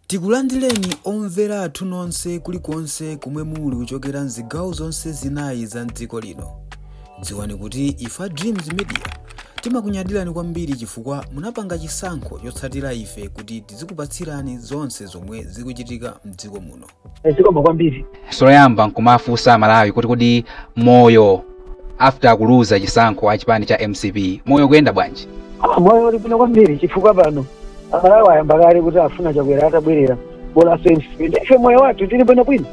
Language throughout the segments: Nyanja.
Tikulandireni omvera athu nonse kulikonse kumwe muli kuchokera mzigawo zonse zinayi za mdziko lino. Dziwani kuti ifa Dreams Media timakunyadirani kwambiri chifukwa munapanga chisankho chotsatira ife kuti tizikupatsirani zonse zomwe zikuchitika mdziko muno. Zikoma kwambiri. Soyamba nkumafunsa Amalawi kuti kodi moyo after kuluza chisankho achipani cha MCP, moyo kuyenda bwanji? Ah, moyo uli bwino kwambiri, chifukwa pano Amalawi ayamba kale kuti afuna Chakwera atabwerera, bolanso MCP. Ife moyo wathu tili bwinobwino,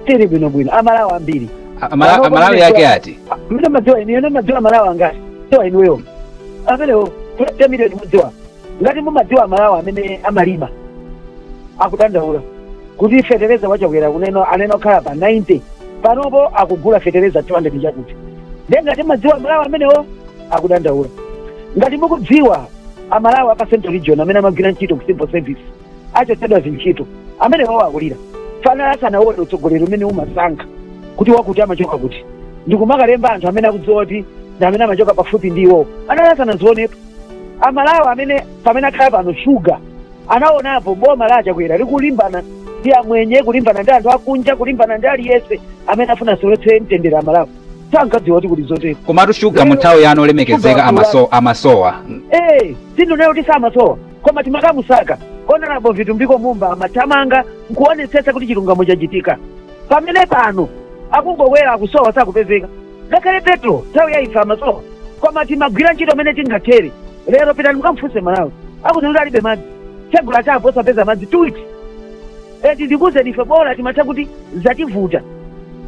tili bwinobwino, Amalawi ambiri. Amalawi yake ati? Mene madziwa inu, ene madziwa Amalawi angati? Dziwa inuyo amenewo 10 miliyoni mudziwa. Ngati mumadziwa Amalawi amene amalima akudandaula kuti fetereza waChakwera kuneno anene okhala pa 90, panopo akugula fetereza 200 chakuti. Ndiye ngati mumadziwa Amalawi amenewo akudandaula, ngati mukudziwa Amalawi apa Central Region amene amagwira ntchito ku civil service achotsedwa zintchito, amenewo akulira fanala asanaone utsogoleri umene umasankha kuti wakuti amachoka kuti, ndikumakalemba anthu amene akudziwa kuti ndi amene amachoka pafupi ndi iwowo, anali asanazionepo. Amalawi amene pamene akhala pano shuga anaonapo boma la Chakwera likulimbana ndi amwenye, kulimbana ndi anthu akunja, kulimbana ndi aliyense amene afuna asoletse mtendere Amalawi, sankadziwa kuti kuli zotero. Komatu shuga mu nthawi yanu olemekezeka amasowa. Eh, sindinena kuti samasowa, koma timakamusaka Honorable Vitumbiko Mumba, amathamanga nkuonetsetsa kuti chilungamo chachitika. Pamene pano akungokwera, akusowa, sakupezeka. Ngakhale petrol nthawi ya ife amasowa, koma timagwira ntchito amene tingathere. Lero pitani mukamfunse Malawi, akuti kuti alibe madzi, tsegula tapo osapeza madzi 2 weeks. Eti ndikuwuzeni, ife bola timatha kuti zativuta,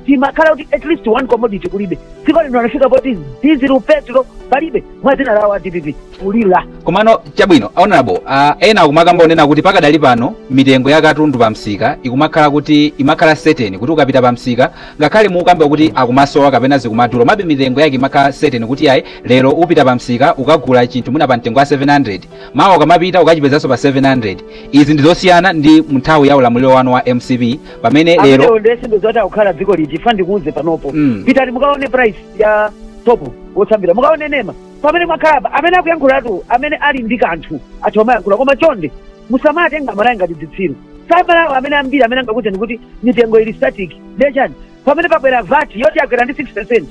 timakhala kuti at least one commodity kulibe. Dziko lino anafika poti diesel, petrol palibe mwa dzina lawo a DPP kulira. Komano chabwino, Honorable, ena akumakamba onena kuti pakadali pano mitengo ya katundu pa msika ikumakhala kuti imakhala certain, kuti ukapita pa msika, ngakhale mukamba kuti akumasowa kapena zikumadula, mabe mitengo yake imakhala certain, kuti ayi, lero upita pa msika ukagula chinthu mwina pa mtengo wa 700, mawa ukamapita ukachipezanso pa 700. Izi ndi zosiyana ndi nthawi ya ulamuliro wanu wa MCP, pamene lero Amenewo ndiye zoti akukhala dziko liji fa. Ndikuuze panopo, pitani mukaone price ya sopo wotsambira, mukaone nema pamene mwakhalapa. Amene akuyankhulatu, amene ali ndi kanthu athu amayankhula, koma chonde musamatenga Malawi ngati zitsiru. Samalawi amene ambiri amene angakuuzeni kuti mitengo ili static ndiye chani, pamene pabwera VAT yoti yakwera ndi 6%,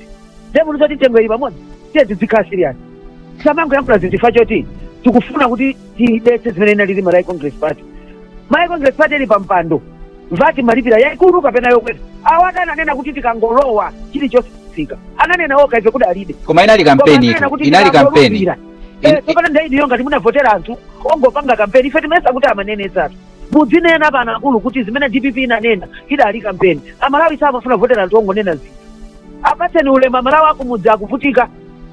ndiye munthu zoti mitengo ili pamodzi? Tiye tizikhala serious, samangoyankhula zinthu chifukwa choti tikufuna kuti tidetse zimene inalili Malawi Congress Party. Malawi Congress Party ili pampando, VAT malipira yaikulu kapena yokwera? Awo atananena kuti tikangolowa chilichonse tsika, ananena okha, ife kuti alibe. Koma inali kampeni itu, inali kampeni. Tsopano ndainiyo ngati munavotera anthu ongopanga kampeni, ife timayesa kuti amanenetsatu. Mudzinena pano akulu kuti zimene DPP inanena idali kampeni. Amalawi samafuna kuvotera anthu ongonena zinthu. Apatseni ulemu Amalawi akumudzi akuvutika.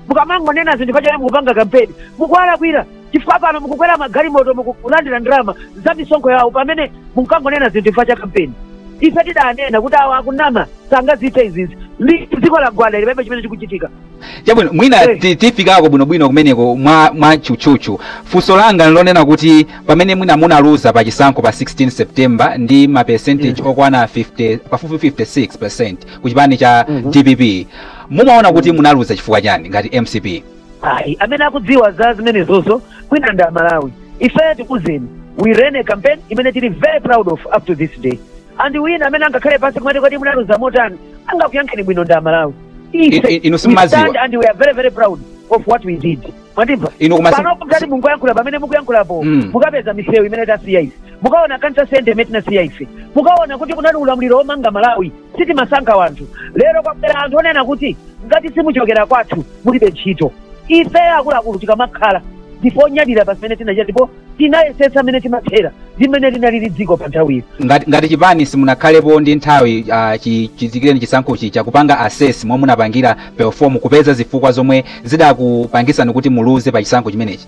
Mukamangonena zinthu pachene mukupanga kampeni, mukuwalakwira, chifukwa pano mukukwera magalimoto, mukulandira ndalama za misonkho yawo, pamene munkangonena zinthu chifukwa cha kampeni. Ife tidanena kuti awa akunama, sangazithe izizi, ndi dziko la gwada ili palibe chimene chikuchitika. Chabwino, mwina tifikako bwinobwino kumeneko mwa tchutchutchu. Funso langa nlonena kuti pamene mwina munaluza pa chisankho pa 16 September ndi ma percentage okwana 50, pafupi 56% ku chipani cha DPP, mumaona kuti munaluza chifukwa chani ngati MCP? Ayi, amene akudziwa za zimenezozo kwina ndi Amalawi. Ife tikuzeni, we ran a campaign imene tili very proud of up to this day, and wina amene angakhale pansi kumati kuti munaluza motani, angakuyankheni bwino ndi Amalawi. Ife Inu we simumaziwa. stand and we are very very proud of what we did. Mwandimva? Inu Panopo mtati mungoyankhula pamene mukuyankhulapo, mukapeza misewu imene tasiya ife, mukaona cancer center imene tinasiya ife, mukaona kuti kunali ulamuliro womanga Malawi. Sitimasankha wanthu. Lero kwabwera anthu onena kuti ngati simuchokera kwathu mulibe ntchito. Ife akuluakulu tikamakhala ndipo nyadira pa zimene tinachita, ndipo tinayesetsa mmene timathera ndi mmene linalili dziko pa nthawiyo. Ngati chipani simunakhalepo ndi nthawi chichitikireni chisankho chija kupanga assess momwe munapangira perform, kupeza zifukwa zomwe zidakupangisani kuti muluze pa chisankho chimenechi?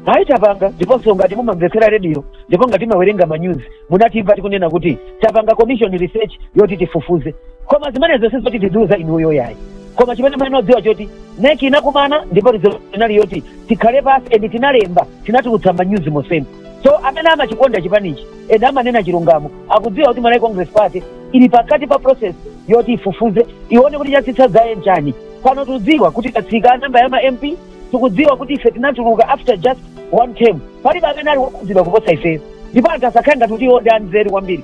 Ayi, tapanga. Ndiponso ngati mumamvetsera radio ndipo ngati mawerenga manyuzi, munatimva tikunena kuti tapanga commission research yoti tifufuze. Koma zimenezo sizoti tidziuza inuyo yayi, koma chimene munodziwa choti NEC inakumana ndipo resolution inali yoti tikhale pasi, and tinalemba, tinatulutsa manyuzi mosemo. So amene amachikonda chipanichi and amanena chilungamo akudziwa kuti Malawi Congress Party ili pakati pa process yoti ifufuze, ione kuti chatsitsa dzaye nchani. Pano tikudziwa kuti tatsika namba ya ma MP, tikudziwa kuti ife tinatuluka after just one term. Palibe amene ali wokhudzidwa kuposa ifeyo. Ndipo anthu asakhale ngati kuti iwo ndi anzeru kwambiri.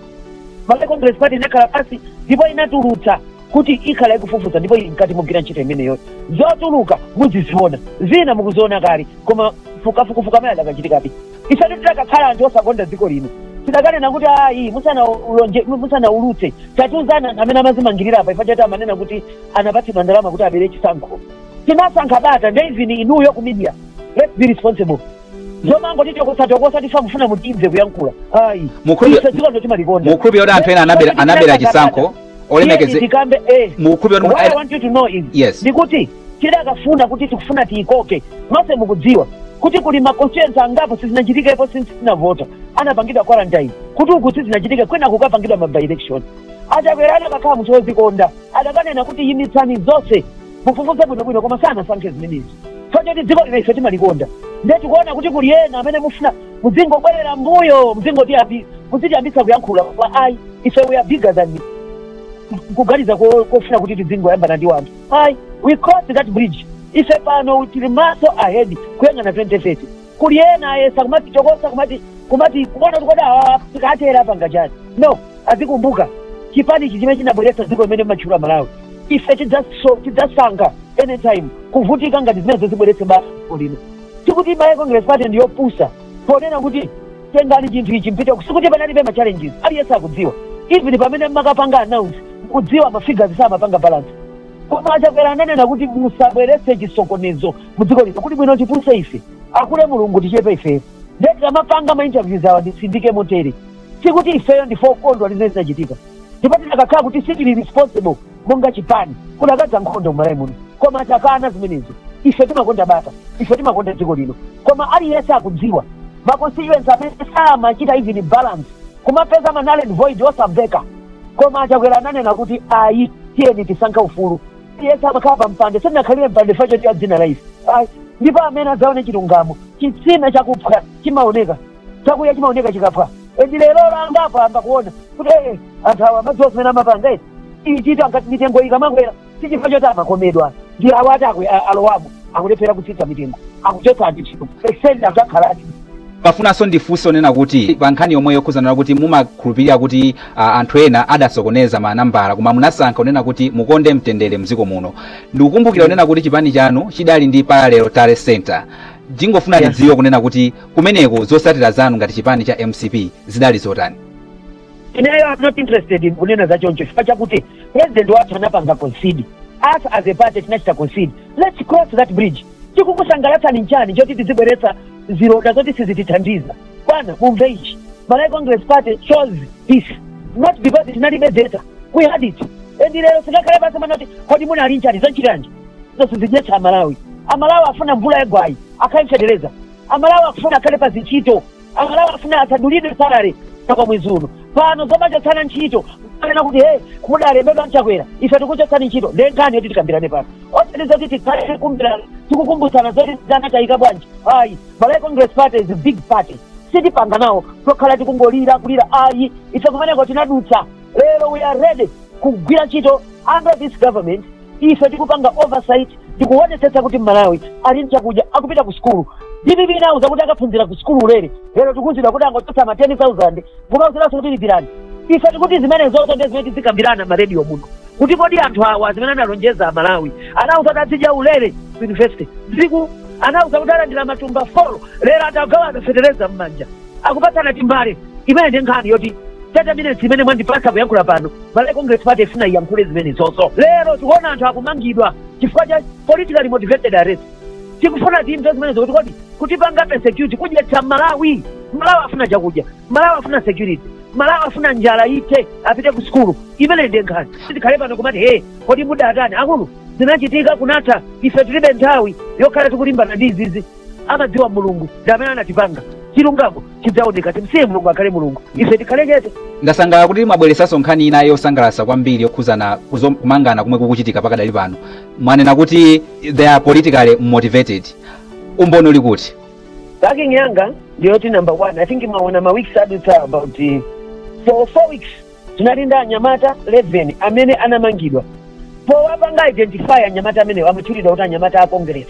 Malawi Congress Party inakhala pasi ndipo inatulutsa kuti ikhala ikufufuza, ndipo ili mkati mogwira ntchito imeneyo. Zotuluka muziziona, zina mukuziona kale, koma fukafukufuka amene adakachitikapi. Ife titakakhala anthu osakonda dziko lino, tidakanena kuti ayi, musanaulutse, tatiuzana anthu amene amazimangirira apa. Ife chati amanena kuti anapatsidwa ndalama kuti abere chisankho. Tinasankha bata. Ndi even inuyo ku media, let's be responsible. Zomangoti tokosa tifa mufuna mutibve kuyankhula, ayi. Ife dziko ndo timalikonda. Mukhulupirira kuti anthu ena anabera chisankho, olemekeze? Tikambe Mukhulupirira What I kuti want you to know is, ndikuti tidakafuna kuti tikufuna tiyikoke, nonse mukudziwa kuti kuli ma constituency angapo sizinachitikepo since tinavota, anapangidwa quarantine kuti uku sizinachitike, kwina kukapangidwa ma by election. Achakwera anakakhala munthu wozikonda, adakanena kuti yimitsani zonse, mufufuze bwinobwino, koma sanasankhe zimenezi. Choti dziko lino ife timalikonda. Ndiye tikuona kuti kuli ena amene mufuna muzingobwerera mbuyo, muzitiyambitsa kuyankhula kwa ayi. Ife we are bigger than kuganiza kofuna kuti tizingoyambana ndi wanthu, ayi. We cross that bridge. Ife pano tili maso ahead kuyang'ana 2030. Kuli ena ayesa kumati tokosa, kumati kuona kuti kodi awa tikatera panga chani. No, azikumbuka chipani ichi chimene chinabweretsa dziko limene matchula Malawi. Ife tidzasankha anytime kuvutika ngati zimene zibweretse basa dziko lino. Sikuti Malawi Congress Party ndiyopusa ponena kuti tengani chinthu ichi mpite. Sikuti panalibe ma challenges, aliyense akudziwa. Even pamene mmakapanga announce, mukudziwa ma figures samapanga balance, koma Achakwera ananena kuti musabweretse chisokonezo mu dziko lino, kuti bwino tipuse ife, akule Mulungu, tichepe ifeyo. Ndiye tikamapanga ma interviews awa, nditsindike motere, sikuti ifeyo ndife okondwa ndi zimene zinachitika, ndipo tinakakhala kuti sitili responsible monga chipani, kudakadza nkhondo m'Malawi muno, koma takana zimenezo. Ife timakonda bata, ife timakonda dziko lino, koma aliyense akudziwa ma constituency amene samachita even balance, kumapeza ma null and void osamveka, koma Achakwera ananena kuti ayi, tiyeni tisankhe ufulu. Aliyense amakhala pa mpando, sitinakhalire mpando ife choti dzina la ife, ayi. Ndipo amene adzaone chilungamo, chitsime chakuphwa chimaoneka, chakuya chimaoneka chikaphwa. Edi lero langapo amba kuona kuti anthu awa amadziwa zimene amapanga. Ichito angati mitengo ikamakwera sichifukwa choti amakomedwa ndi awo ati alowamo, akulephera kutsitsa mitengo, akuchotsa anthu ntchito, extend anthu akhaladi. Pafunanso ndifunse onena kuti pa nkhani yomwe yokhuzana kuti mumakhulupirira kuti anthu ena adasokoneza manambala, koma munasankha onena kuti mukonde mtendere mdziko muno. Ndikukumbukira onena kuti chipani chanu chidali ndi parallel tally center. Ndingofuna ndidziwe kunena kuti kumeneko zotsatira zanu ngati chipani cha MCP zidali zotani? Ineyo I'm not interested in kunena za choncho, chifukwa chakuti president wathu anapanga concede, us as a party tinachita concede. Let's cross that bridge. Chikukusangalatsani nchani choti tizibweretsa zilonda zoti sizitithandiza? Bwana, mumve ichi: Malawi Congress Party chose peace, not because tinalibe data. We had it, and lero singakhale basi manoti kodi munali nchani zanchitanji zonse zidyetsa Amalawi. Amalawi afuna mvula yagwayi akhale fetereza, Amalawi akufuna akhale pa zintchito, Amalawi afuna asadulidwe salary kwa mwezi uno. Pano zomachotsana ntchito, kanena kuti he, mudalembedwa mchakwera, ife tikuchotsani ntchito, ndiye nkhani yoti tikambirane pano, osati zoti tikhale tikumbirana, tikukumbutsana zoti zanatayika bwanji, ayi. Malawi Congress Party is a big party. Sitipanga nawo tokhala tikungolira kulira, ayi. Ife kumeneko tinadutsa. Lero we are ready kugwira ntchito under this government. Ife tikupanga oversight, tikuonetsetsa kuti Mmalawi ali mchakudya, akupita ku sukulu. DPP inauza kuti akaphunzira ku sukulu ulere, lero tikuwuzidwa kuti angochotsa ma 10,000, mukauziranso kuti lipirani. Ife tikuti zimene zonse ndi zimene tizikambirana marediyo muno, kuti kodi anthu awa zimene analonjeza Amalawi, anauza kuti azidya ulere ku university, ziku anauza kuti alandira matumba 4, lero atagawa fetereza m'manja, akupatsana timbale. Imene ndi nkhani yoti 30 minutes imene mwandipatsa kuyankhula pano, Malawi Congress Party ifuna iyankhule zimene zozo. Lero tikuona anthu akumangidwa chifukwa cha politically motivated arrest. Tikufuna timve zimenezo kuti kodi kutipanga persecute kudyetsa Malawi? Malawi afuna chakudya, Malawi afuna security, Malawi afuna njala ite, apite ku sukulu. Imene ndiye nkhani. Tikhale pano kumati he, kodi mudatani? Akulu, zinachitika kunatha. Ife tilibe nthawi yokhala tikulimbana ndi izizi. Amadziwa Mulungu ndi amene anatipanga. Chilungamo chidzaoneka. Timsiye Mulungu akhale Mulungu, ife tikhale chete. Ndasangalala kuti mwabweresanso nkhani ina yosangalatsa kwambiri yokhuzana kumangana kumwe kukuchitika pakadali pano. Mwanena kuti they are politically motivated. Umboni uli kuti? Backing yanga ndiyoti number one, I think maona ma weeks adutsa, about for 4 weeks tinali ndi anyamata 11 amene anamangidwa. Powapanga identify anyamata amenewo, amatchulidwa kuti anyamata a Congress.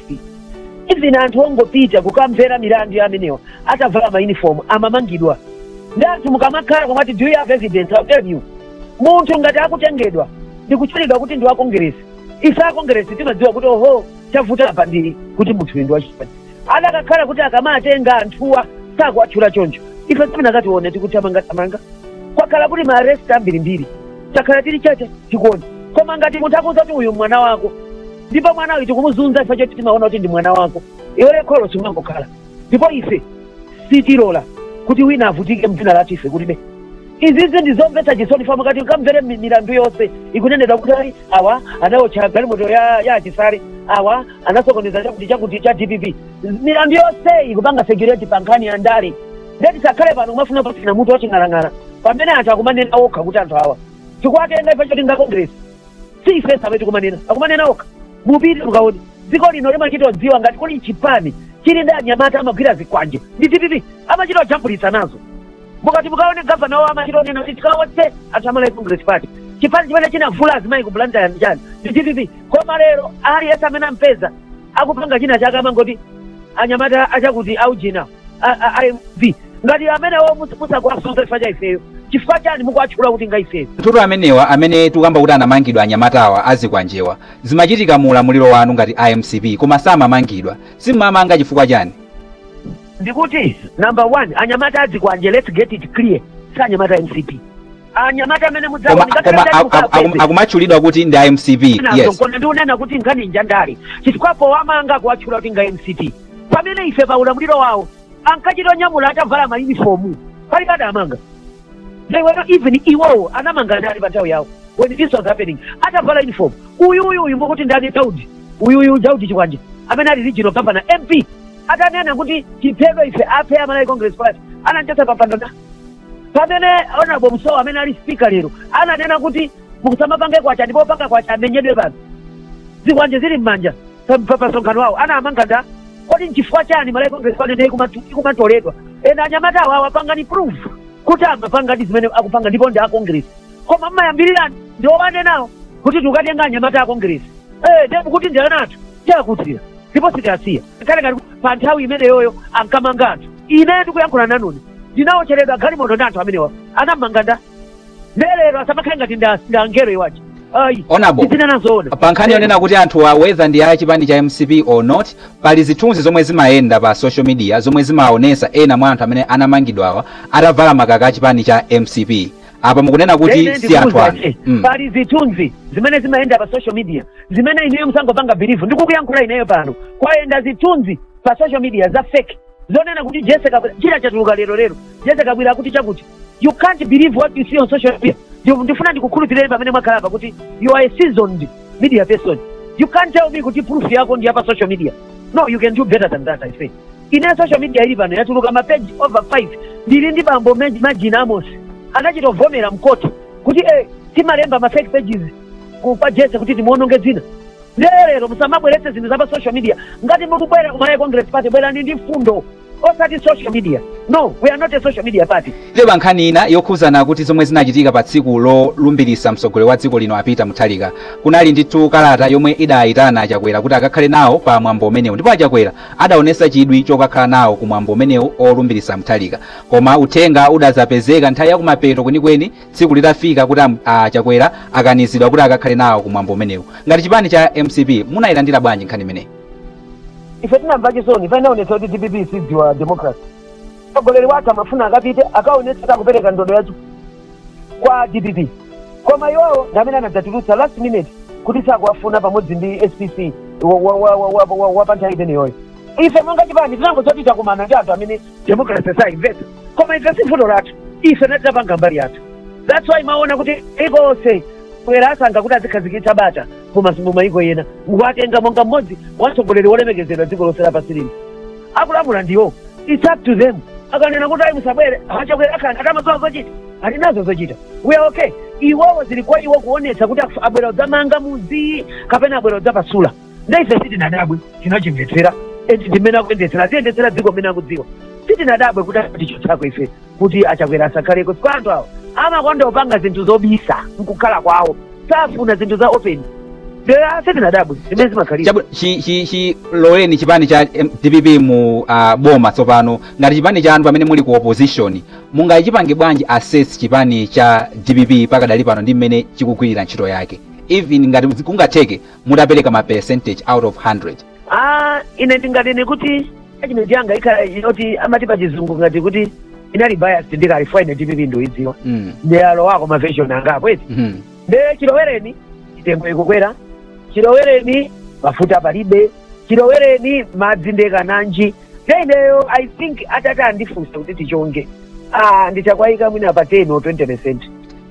Even anthu ongopita kukamvera milandu ya amenewa atavala ma uniform amamangidwa. Ndi anthu mukamakhala komati, "Do you have evidence?" I'll tell you, munthu ngati akutengedwa ndikutchulidwa kuti ndi wa Kongeresi, ife akongeresi timadziwa kuti oho, chavuta apa ndi kuti munthu uyu ndi wachipani. Adakakhala kuti akamatenga anthuwa sakuwatchula choncho, ife sitinakatione tikuthamangathamanga. Kwakhala kuti ma arrest ambirimbiri, takhala tili chete tikuona. Koma ngati munthu akuuza kuti uyu mwana wako, ndipo mwana uyu tikumuzunza ife choti timaona kuti ndi mwana wako, iwe kholo simangokhala. Ndipo ife sitilola kuti wina avutike mdzina lathu. Ife kulibe izizi. Ndizomvetsa chisoni fama kati kamvere milandu yonse ikunenedwa kuti ayi, awa anawotcha galimoto ya achisale, awa anasokoneza chakuti chakuti cha DPP. Milandu yonse ikupanga security pa nkhani ya ndale. Ndeti sakhale pano kumafuna pasina mutu waching'alang'ala pamene anthu akumanena okha kuti anthu awa tikuwatenga ife choti nga Congress. Si ife amene tikumanena, akumanena okha. Mupite mukaone, dziko lino limachitodziwa ngati kuli chipani chili ndi anyamata amagwira zikwanje ndi DPP, amachita ojambulitsa nazo. Mukati mukaone, gavana wawo amachita onena kuti tikawotse anthu amalawi Congress Party. Chipani chimene chinavula azimayi ku Blantyre ndi chani? Ndi DPP. Koma lero aliyense amene ampeza akupanga china chake amangoti anyamata achakuti aujina imv. Ngati amenewo musakuwasunza chifukwa cha ifeyo, chifukwa chani mukuwatchula kuti nga ifeyo? Anthutu amenewa amene tikuyamba kuti anamangidwa, anyamatawa azikwanjewa, zimachitika mu ulamuliro wanu ngati IMCP, koma samamangidwa. Simmamanga chifukwa chani? Ndikuti number one, anyamata azikwanje, let's get it clear, si anyamata MCP. Anyamata amene koma mudzaona koma akumatchulidwa kuti ndi IMCP, yes. Koma ndikunena kuti nkhani njandale, chifukwa powamanga kuwatchula kuti nga MCP, pamene ife pa ulamuliro wawo ankachita onyamula atavala mayunifomu, palibe adamanga. They were not even, iwowo anamanga ndani pa nthawi yawo when this was happening atavala uniform? Uyu uyu uyu mukuti ndani, Daudi uyu uyu, Daudi Chikwanje amene ali regional governor, MP, atanena kuti tiphedwe ife, aphe Amalawi Congress Party, anachotsa papando nda pamene Honorable Msowa amene ali speaker lero ananena kuti mukusamapange kwacha, ndipo panga kwacha amenyedwe pano, zikwanje zili m'manja pa msonkhano wawo, anamanga nda? Kodi nchifukwa chani Malawi Congress Party ndiye ikumatoledwa? Ena anyamata awo awapangani proof kuti amapanga ndi zimene akupanga ndipo ndi a Congress, koma mmayambirirani ndi owanenawo kuti tikukatenga anyamata a Congress, eh, ndipo kuti ndi ana athu, tiakutsira ndipo sitiasiya. Kale ngati pa nthawi imeneyoyo ankamanga anthu, ine ndikuyankhula nanuni ndinawocheredwa galimoto ndi anthu amenewa, anamanga nda? Lero asamakhale ngati nda angelo iwachi, ayi. Honorable, Tizinena zoona. Pa nkhani yonena kuti anthu wa whether ndi a chipani cha MCP or not, pali zithunzi zomwe zimayenda pa social media zomwe zimaonesa ena mwa anthu amene anamangidwawa atavala makaka a chipani cha MCP. Apa mukunena kuti Ine si anthu ndikuwuza anu. che, pali zithunzi zimene zimayenda pa social media zimene ineyo musangopanga believe. Ndikukuyankhula ineyo pano, kwayenda zithunzi pa social media za fake zonena kuti Jesse Kabwila, china chatuluka lero lero, Jesse Kabwila akuti chakuti. You can't believe what you see on social media. Ndifuna ndikukhulupirire pamene mwakhala apa kuti you are a seasoned media person. You can't tell me kuti proof yako ndi ya pa social media. No, you can do better than that. I say ine social media ili pano yatuluka ma page over 5. Ndili ndi bambo Majina Amos anachitovomera mkoti kuti timalemba ma fake pages kwa Jesse kuti timuononge dzina. Lero musamabweretse zinthu za pa social media. Ngati mukubwera ku Malawi Congress Party, bwerani ndi fundo, osati social media. No, we are not a social media party. Teba nkhani ina yokhuzana kuti zomwe zinachitika pa tsiku lolumbirisa mtsogoleri wa dziko lino a Peter Mutharika. Kunali ndithu kalata yomwe idayitana Achakwera kuti akakhale nawo pa mwambo umenewu, ndipo Achakwera adaonesa chidwi chokakhala nawo ku mwambo umenewu olumbirisa Mutharika. Koma uthenga udazapezeka nthawi yakumapeto kwenikweni, tsiku litafika, kuti Achakwera akanizidwa kuti akakhale nawo ku mwambo umenewu. Ngati chipani cha MCP munayilandira bwanji nkhani imeneyi? Ife tinamva chisoni. Panaonetsa kuti DPP sidziwa democracy. Mtsogoleri wathu amafuna akapite akaonetsa kakupereka ndodo yacho kwa DPP, koma iwowo ndi amene anadzatulutsa last minute kuti sakuwafuna pamodzi ndi SPC wa pa nthawi imeneyoyo. Ife monga chipani tinangozoti takumana ndi anthu amene democracy sayimvetsa, koma ife si vuto lathu. Ife natitapanga mbali yathu. That's why maona kuti ikonse bwera asankha kuti azikhazikitsa bata mumayiko ena, mukuwatenga monga mmodzi watsogoleri wolemekezedwa dziko lonse lapansi lino. Akulamula ndiwo, it's up to them. Akanena kuti ayi, musabwere, achakwera akhala atamazowa zochita, ali nazo zochita. We are okay. Iwowo zili kwa iwo kuonetsa kuti abwera kudzamanga mudzi kapena abwera kudzapasula. Nde ife sitinadabwe, tinachimvetsera and ndimene akuyendetsera, aziyendetsera dziko mmene akudziwa. Sitinadabwe kuti atichotsako ife kuti Achakwera asakhaleko, chifukwa anthu awo amakonda kupanga zinthu zobisa nkukhala kwawo, safuna zinthu za open. Sitinadabwe zimene zimakhalira. Chilowereni chipani cha DPP mu boma tsopano, ngati chipani chanu pamene muli ku opposition, mungachipange bwanji assess chipani cha DPP pakadali pano ndi mmene chikugwirira ntchito yake, even ngati kungatheke mutapereka ma percentage out of 100? Ah, ine ndinganene kuti judgment yanga ikhala yoti amati pa Chizungu ngati kuti inali biased. Ndikali ine DPP ndoidziwa, ndiyalo wako ma version angapo eti. Nde chilowereni mitengo ikukwera, chilowereni mafuta palibe, chilowereni madzi ndekananji. Ineyo I think atati andifunsa kuti tichonge, ah, ndichakwayika mwina pa 10 or 20%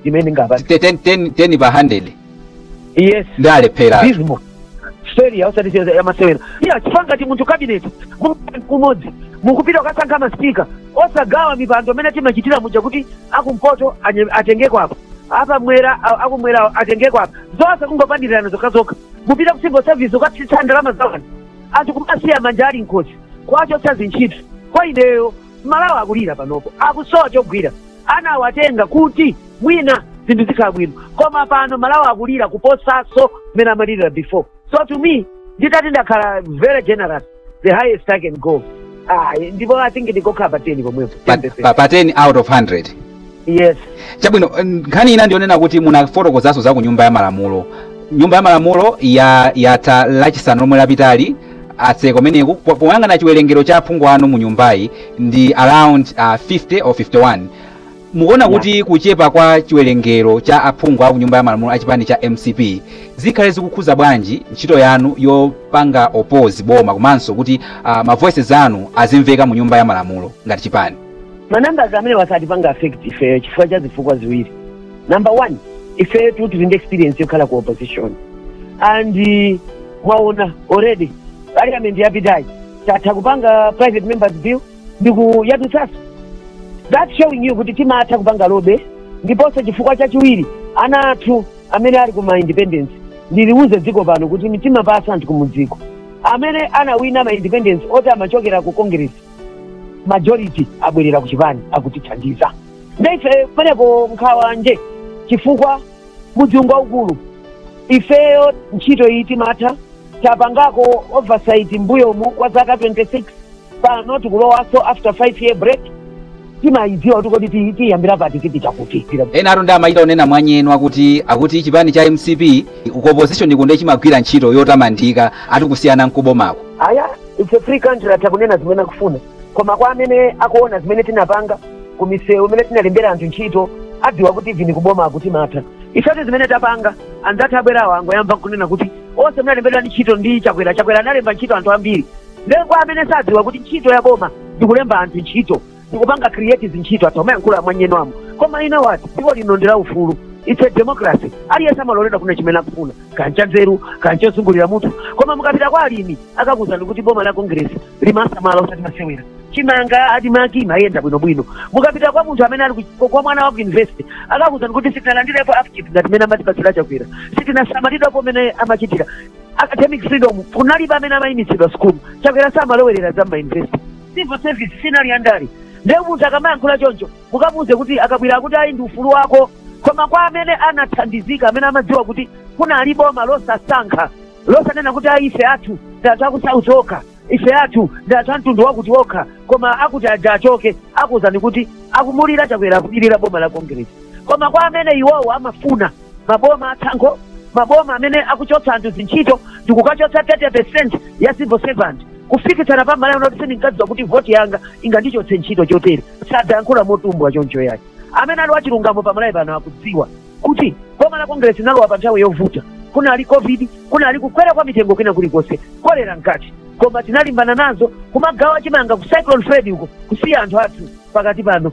imene ngapati. 10 10 pa 100? Yes. Ndi alephera. Dismal failure, osati yamasewera iya. Chifukwa ngati munthu cabinet kumodzi mukupita kukasankha maspeaker, osagawa mipando amene timachitira muja kuti akumpoto atengeko apa, apa mwera akumwera atengeko apa, zonse kungopandirana zokhazokha. Mupita ku civil service ukatsitsa ndalama za anthu, anthu kumasiya manja ali nkhosi, kwachotsa zintchito. Kwa ineyo, Malawi akulira panopo, akusowa chogwira. Anawatenga kuti mwina zinthu zikhala bwino, koma pano Malawi akulira kuposaso mmene amalirira before. So to me, nditati ndakhala very generous, the highest I can go, ah, ndipo I think ndikokhala pa 10 pomwepo. 10%. Pa 10 out of 100? Yes. Chabwino, nkhani ina ndionena kuti munafotokozanso za ku Nyumba ya Malamulo. Nyumba ya Malamulo ya yatha Lachisanu lomwe lapitali, atseka kumeneku. Poyang'ana chiwerengero cha aphungu anu mu nyumbayi ndi around 50 or 51. Mukuona kuti kuchepa kwa chiwerengero cha aphungu a ku Nyumba ya Malamulo a chipani cha MCP zikhale zikukhuza bwanji ntchito yanu yopanga oppose boma, komanso kuti ma voices anu azimveka mu Nyumba ya Malamulo ngati chipani? Manumbers amene wasatipanga affect ifeyo chifukwa cha zifukwa ziwiri. Number one, ifeyo tili ndi experience yokhala ku opposition, and mwaona already parliament yapitayi tatha kupanga private members bill ndiku yadutsaso. That's showing you kuti timatha kupanga lobby. Ndiponso chifukwa chachiwiri, ana athu amene ali kuma independence, ndiliuze dziko pano kuti mitima pasa anthu kumudziko amene anawina ma independence oti amachokera ku Congress, majority abwerera ku chipani, akutithandiza. Ndaife kumeneko nkhawa nje, chifukwa mudzi waukulu. Ifeyo ntchito iyi timatha, tapangako oversight mbuyomu kwa zaka 26. Pano tikulowaso after 5 year break. Timayidziwa kuti kodi tiyambira pati, tipita kuti. Ena atu ndi amachita onena mwanyenu akuti chipani cha MCP ku opposition kunde chimagwira ntchito yotamandika, ati kusiyana nkubomako. Aya, it's a free country, atha kunena zimene akufuna, koma kwa amene akuona zimene tinapanga ku misewu, imene tinalembera anthu ntchito, adziwa kuti even kuboma timatha. Ifetu zimene tapanga, anzathu abwerawo angoyamba kunena kuti onse munalembedwa ndi ntchito ndi Chakwera. Chakwera analemba ntchito anthu ambiri. Ndiye kwa amene sadziwa kuti ntchito ya boma ndikulemba anthu ntchito, ndikupanga create zintchito, athu amayankhula mwanyeno amo. Koma ine wati dziko lino ndi la ufulu, it's a democracy. Aliyense amaloledwa kuna chimene akufuna, kancha nzeru, kancha ozungulira mutu. Koma mukapita kwa alimi, akakuwuzani kuti boma la Congress limasamala usati masewera, chimanga ADMARC imayenda bwinobwino. Mukapita kwa munthu amene ali kwa mwana wa ku university, akakuwuzani kuti sitinalandirepo upkeep ngati mene amatipatsira Chakwera, sitinasamalidwapo mene amachitira. Academic freedom kunalibe amene amayimitsidwa school, Chakwera samalowerera za ma university. Civil service sinali andali. Ndiye munthu akamayankhula choncho, mukamuuze kuti akabwera kuti ayi, ndi ufulu wako. Koma kwa amene anathandizika, amene amadziwa kuti kunali boma losasankha, losanena kuti ayi, ife athu ndi anthu aku South okha, ife athu ndi anthu a mtundu wakuti okha, koma akuti aja achoke, akuwuzani kuti akumulira Chakwera, akulirira boma la Congress. Koma kwa amene iwowo amafuna maboma atsankho, maboma amene akuchotsa anthu zintchito ndikukachotsa 30% ya civil servant, kufikitsana pamalayo kuti sindinkadziwa kuti voti yanga ingandichotse ntchito chotere, sadzayankhula motumbwa choncho yayi. Amene ali wachilungamo pamalayi pano akudziwa kuti boma la Congress linalowa pa nthawi yovuta. Kunali COVID, kunali kukwera kwa mitengo kwina kulikonse, kolera mkati, koma tinalimbana nazo, kumagawa chimanga ku Cyclone Freddy uko, kusiya anthu athu pakati pano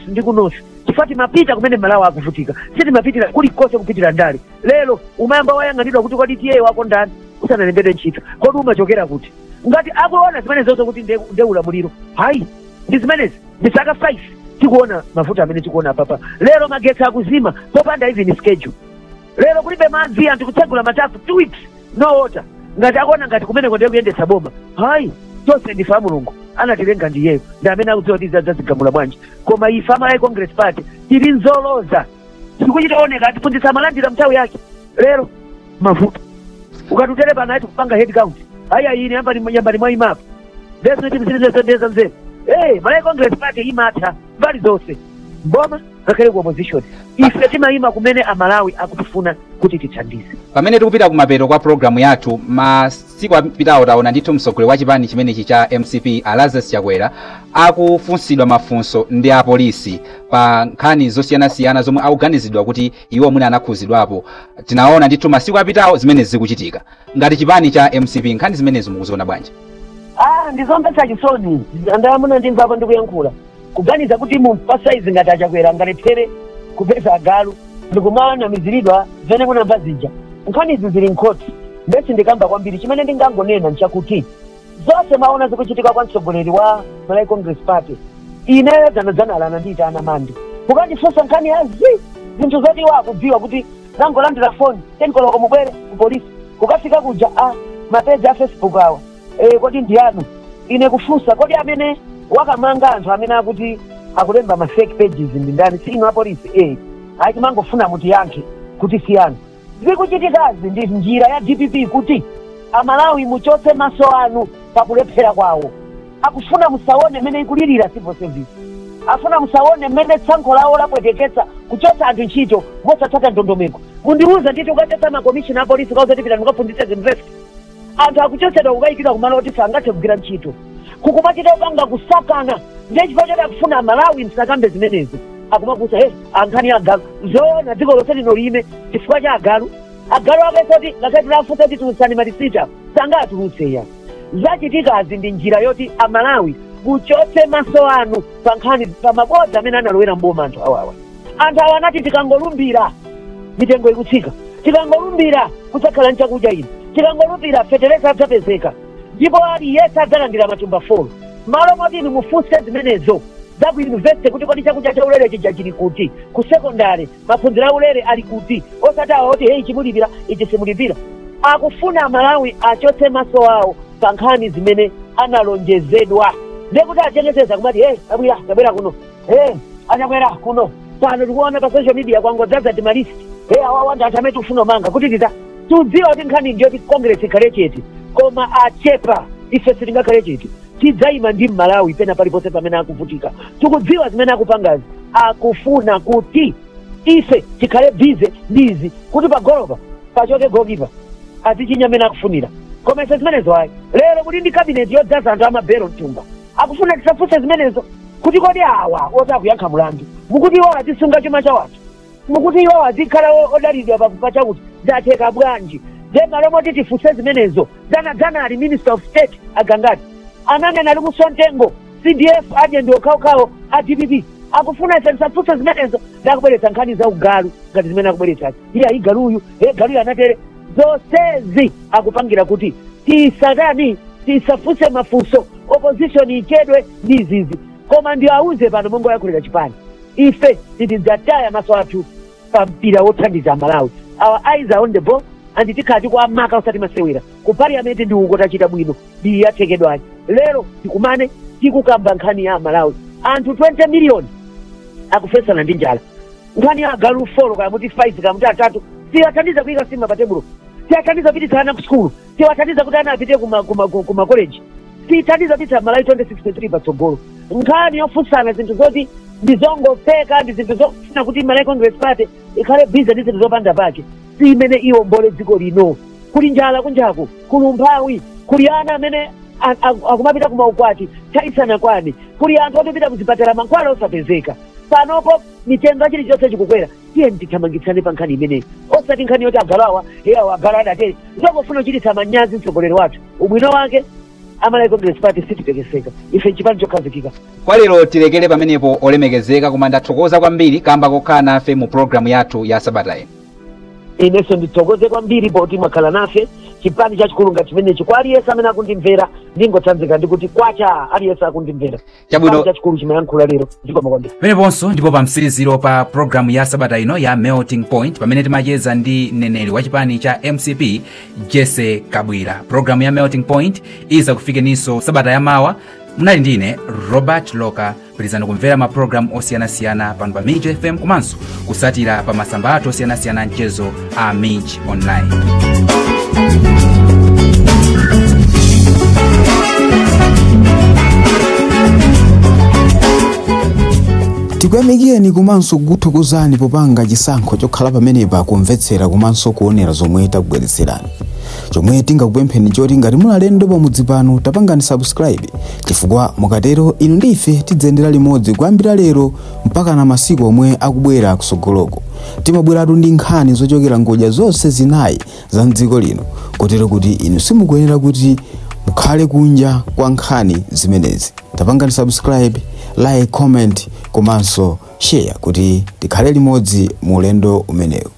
ndi ku north, chifukwa timapita kumene Malawi akuvutika, sitimapitira kulikonse kupitira ndale. Lero umayamba wayang'anidwa kuti kodi tiye wako ndani usanalembedwe ntchito, kodi umachokera kuti. Ngati akuona zimene zonse kuti nde ulamuliro, hayi, ndi zimenezi ndi zaka 5 tikuona mavuto amene tikuona papa. Lero magetsi akuzima popanda even schedule. Lero kulibe madzi, anthu kutsegula matapu 2 weeks, no water. Ngati akuona ngati kumeneko ndiye kuyendetsa boma, hayi, tonse ndife a Mulungu, anatilenga ndiyeyo, ndi amene akudziwa kuti zadzazigamula bwanji. Koma ife a Malawi Congress Party tili nzoloza, tikuchitaoneka atiphunzitsa amalandira mnthawi yake. Lero mavuto. Ukatutere pano ati kupanga head count. Aya ine yambani mwa imapo. Ndeza nzeru. Malawi Congress Party imatha mbali zonse. Mboma ngakhale ku opposition. Ife timayima kumene Amalawi akutifuna kuti tithandize. Pamene tikupita kumapeto kwa programu yathu, masiku apitawo taona ndithu mtsogoleri wa chipani chimenechi cha MCP a Lazarus Chakwera akufunsidwa mafunso ndi apolisi pa nkhani zosiyanasiyana zomwe akuganizidwa kuti iwo mwina anakhuzidwapo. Tinaona ndithu masiku apitawo zimene zikuchitika. Ngati chipani cha MCP, nkhani zimenezi mukuziona bwanji? Ndizomvetsa chisoni. Ndamuna ndimvapo ndikuyankhula. Kuganiza kuti munthu saizi ngati aChakwera ngalephere kupeza agalu ndikumana miziridwa zene kunamba zija. Nkhani izi zili mkhoti. Mbesi ndikamba kwambiri chimene ndingangonena nchakuti zonse maona zikuchitika kwa mtsogoleri wa Malawi Congress Party. Ineyo dzanadzana alana ndiita ana mandi. Kukandifunsa nkhani yazi zinthu zoti wakudziwa kuti zangolandira foni 10 koloko mubwere ku polisi. Kukafika kuja mapeji a Facebook awa. Kodi ndiyanu? Ine kufunsa kodi amene wakamanga anthu amene akuti akulemba ma fake pages ndi ndani? Si inu apolisi? Ayi timangofuna mutiyankhe kuti siyanu. Zikuchitikazi ndi njira ya DPP kuti Amalawi muchotse maso anu pakulephera kwawo. Akufuna musaone mmene ikulirira civil service. Afuna musaone mmene tsankho lawo lapweteketsa kuchotsa anthu ntchito mosatsata ndondomeko. Mundiuze nditi ukachotsa makomishina apolisi kauza tipita ndikaphunzitse university. Anthu akuchotsedwa kukayikidwa kumalo oti sangathe kugwira ntchito. Kukumachita kupanga kusakana ndiye chifukwa choti akufuna Amalawi msakambe zimenezi. Akumakusa ankhani agalu zoona dziko lonse lino lime chifukwa cha agalu. Agalu akesoti ngakhale tilafusa kuti tulutsani malisita sangatulutse ya. Zachitikazi ndi njira yoti Amalawi muchotse maso anu pa nkhani pa mabodza amene analowera mboma anthu awawa. Anthu awa anati tikangolumbira mitengo ikutsika, tikangolumbira kudzakhala nchakudya ino, tikangolumbira fetereza adzapezeka, ndipo aliyense adzalandira matumba 4. Malo moti inu mufunse zimenezo za ku university kuti kodi chakudya cha ulere chija chili kuti, ku secondary maphunziro a ulere ali kuti, osati awa oti hey chimulipira ichi simulipira. Akufuna Amalawi achotse maso awo pa nkhani zimene analonjezedwa. Ndiye kuti achengeteza kumati abwera tabwera kuno, achakwera kuno. Pano tikuona pa social media kwangodzaza timalist, awa anthu amene tikufuna manga kuti tita tudziwa kuti nkhani ndiyo kuti Congress ikhale chete, koma achepa ife sitingakhale chete. Tidzayima ndi Malawi pena paliponse pamene akuvutika. Tikudziwa zimene akupangazi, akufuna kuti ife tikhale busy ndi izi kuti pagolopa pachoke goalkeeper azichinya amene akufunira. Koma ife zimenezo ayi. Lero kuti ndi cabinet yodzaza anthu amabero mtumba akufuna tisafunse zimenezo kuti kodi awa oti akuyankha mulandu, mukuti iwo azisunga chuma cha wanthu, mukuti iwo azikhala odalidwa pachakuti zatheka bwanji? Nde malo moti tifunse zimenezo, dzanadzana ali Minister of State agangati ananena ali kusontengo CDF aje ndi okhaokhawo a DPP akufuna ife tisafunse zimenezo. Ndakubweretsa nkhani za ugalu ngati zimene akubweretsazi, iye ayi galuyu, galuyu anatere. Zonsezi akupangira kuti tisatani, tisafunse mafunso, opposition ichedwe ndi izizi. Koma ndiawuze pano mongo yakulira chipani, ife sitidzataya maso athu pa mpira wothandiza Malawi. Our eyes are on the ball and tikhala tikuamaka osati masewera. Ku parliament ndi uko tachita bwino ndi yathekedwayi. Lero tikumane tikukamba nkhani ya Malawi. Anthu 20 million akufesana ndi njala. Nkhani ya agalu 4 kaya muti 5 kaya muti 3 siyathandiza kuyika sima pa tebulo, siyathandiza kupititsa ana ku sukulu, siyathandiza kuti ana apite kuma college, siyathandiza kupititsa Malawi 2063 patsogolo. Nkhani yofunsana zinthu zoti ndizongopeka ndi zinthu zofuna kuti Malawi Congress Party ikhale busy ndi zinthu zopanda pake, si imene iwo mbole dziko lino. Kuli njala kunjaku, kuli umphawi, kuli ana amene akumapita kumaukwati thaisana kwani, kuli anthu otipita kuzipatala mankhwala osapezeka. Panopo mitengo chilichonse chikukwera. Tiye tithamangitsane pa nkhani imeneyi, osati nkhani yoti agalawa awa agala adatere. Zongofuna kuchititsa manyazi mtsogoleri wathu. Ubwino wake Amalawi Congress Party sititekeseka, ife chipani chokhazikika. Kwa lero tilekere pamenepo olemekezeka, koma ndathokoza kwambiri kamba kokhala nafe mu programu yathu ya sabata ino. Inenso ndithokoze kwambiri poti mwakhala nafe. Chipani chachikulu ngati chimenechi, kwa aliyense amene akundimvera ndingotsanzika ndikuti kwacha aliyense akundimvera. Chabwino. Chachikulu chimayankhula lero ndikoma kwambiri. Pameneponso ndipo pa mtsiriziro pa programu ya sabata ino ya Melting Point, pamene timacheza ndi mneneri wa chipani cha MCP Jesse Kabwira. Programu ya Melting Point izakufikenso sabata yamawa. Munali ndine Robert Loka. Pitirizani kumvera ma programu osiyanasiyana pano pa Mij FM komanso kusatira pa masamba athu osiyanasiyana mchezo a Mij Online. Tikuyamikeni komanso kukuthokozani popanga chisankho chokhala pamenepa kumvetsera komanso kuonera zomwe takubweretserani. Chomwe tingakupempheni choti ngati muli alendo pamudzi pano, tapangani subscribe, chifukwa mukatero inu ndi ife tidzayendera limodzi kuyambira lero mpaka na masiku omwe akubwera kusogoloko. Timabweratu ndi nkhani zochokera ngodya zonse zinayi za mdziko lino, kotero kuti inu simukuyenera kuti mukhale kunja kwa nkhani zimenezi. Tapangani subscribe, like, comment komanso share kuti tikhale limodzi mu ulendo umenewu.